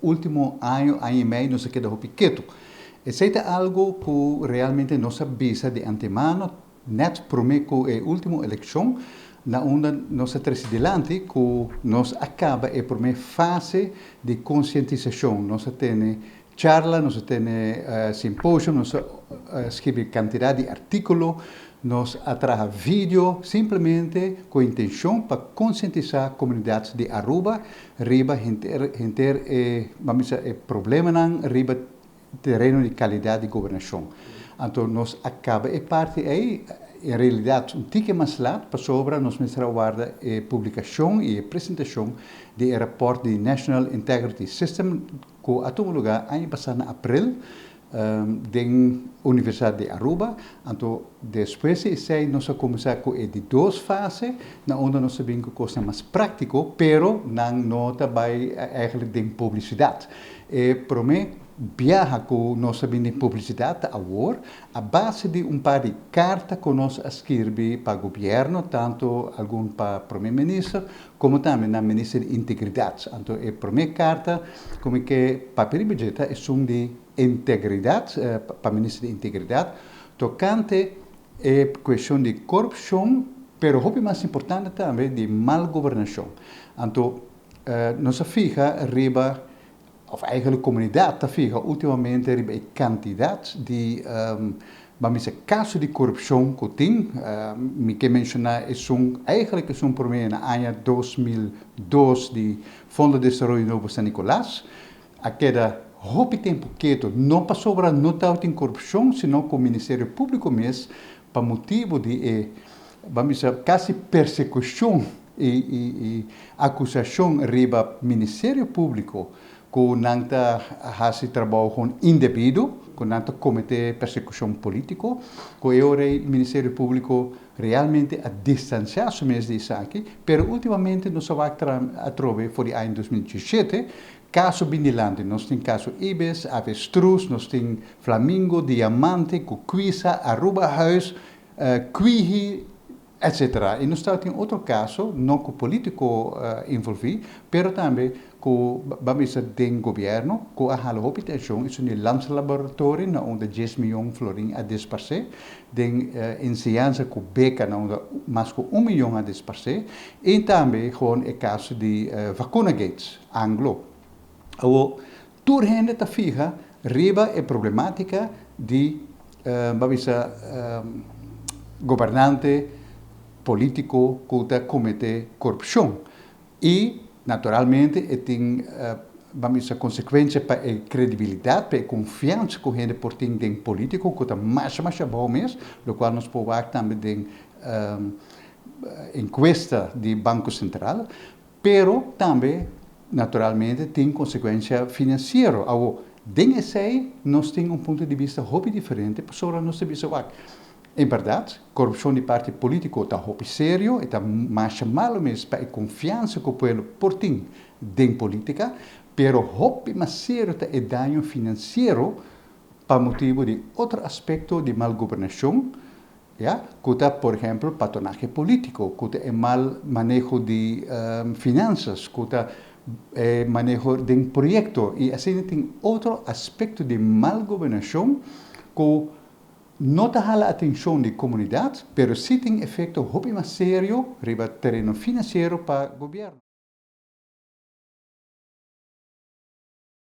Último aña, aña i mei, nos a keda hopi ketu. Esei ta algu ku realmente nos a bisa di antemano, nèt promé ku e último elekshon, na unda nos a trese dilanti ku nos a kaba e promé fase di konsientisashon. Nos a tene charla, nos a tene simposio, nos a skirbi kantidat di artíkulo, nos a traha video, simplemente ku intenshon pa konsientisá komunidat di Aruba riba henter henter e, ban bisa, e problemanan riba tereno di kalidat di gobernashon. Anto nos a kaba e parti ei, en realidat un tiki mas lat, pasobra nos mester a warda e publikashon i e presentashon di e rapòrt di National Integrity System ku a tuma lugá aña pasá na aprel den Universidat di Aruba. Anto despues di esei nos a kuminsá ku e di dos fase, na unda nos a bin ku kosnan mas práktiko, pero nan no ta bai eigenlijk den publisidat. E promé biaha ku nos a bin den publisidat ta awor, a base di un par di karta ku nos a skirbi pa gobièrnu, tantu algun pa promé minister komo tambe na minister di integridat. Anto e promé karta ku mi ke papia riba dje ta esun di integridat, pa minister di integridat, tokante e kueshon di korupshon, pero hopi mas importante tambe di mal gobernashon. Anto nos a fiha riba, òf eigenlijk komunidat ta fiha últimamente riba e kantidat di, ban bisa, kaso di korupshon ku tin. Mi ke menshoná esun, eigenlijk esun promé na aña 2002 di Fondo de Desaroyo Nobo San Nicolas, a keda hopi tempu ketu, no pasobra no tabatin korupshon, sino ku Ministerio Públiko mes pa motibu di e, ban bisa, kasi persekushon i akusashon riba Ministerio Públiko ku nan ta hasi trabou gewoon indebido, ku nan ta kometé persekushon polítiko, ku e ora ei Ministerio Públiko realmente a distansiá su mes di esaki, pero últimamente nos a wak atrobe for di aña 2017 kaso bin dilanti. Nos tin kaso Ibis, Avestruz, nos tin Flamingo, Diamante, Kukwisa, Aruba Huis, Kwihi, etcetera. I nos tin otro kaso, no ku polítiko envolví, pero tambe ku, ban bisa, den gobièrnu, ku a hala hopi atenshon, esun di Landslaboratorium, na unda 10 mion florin a disparsé, den enseñansa ku beka, na unda mas ku 1 mion a disparsé, i tambe gewoon e kaso di Vacuna Gates, Anglo. Awor, tur hende ta fiha riba e problemátika di, ban bisa, gobernante polítiko ku ta kometé korupshon. I, naturalmente, e tin, ban bisa, konsekuensia pa e kredibilidat, pa e konfiansa ku hende por tin den polítiko, ku ta masha masha abou mes, lokual nos por wak tambe den enkuesta di Banko Sentral, pero tambe, naturalmente, tin konsekuensia finansiero. Awor, den esei, nos tin un punto di bista hopi diferente, pasobra nos ta bisa wak, en bèrdat, korupshon di parti polítiko ta hopi serio, e ta masha malu mes pa e konfiansa ku pueblo por tin den polítika, pero hopi mas serio ta e daño finansiero pa motibu di otro aspekto di mal gobernashon, ya, ku ta, por ehèmpel, patronahe polítiko, ku ta e mal maneho di finansa, ku ta e maneho di proyekto, i asina tin otro aspekto di mal gobernashon ku no ta hala atenshon di komunidat, pero sí tin efekto hopi mas serio riba tereno finansiero pa gobièrnu.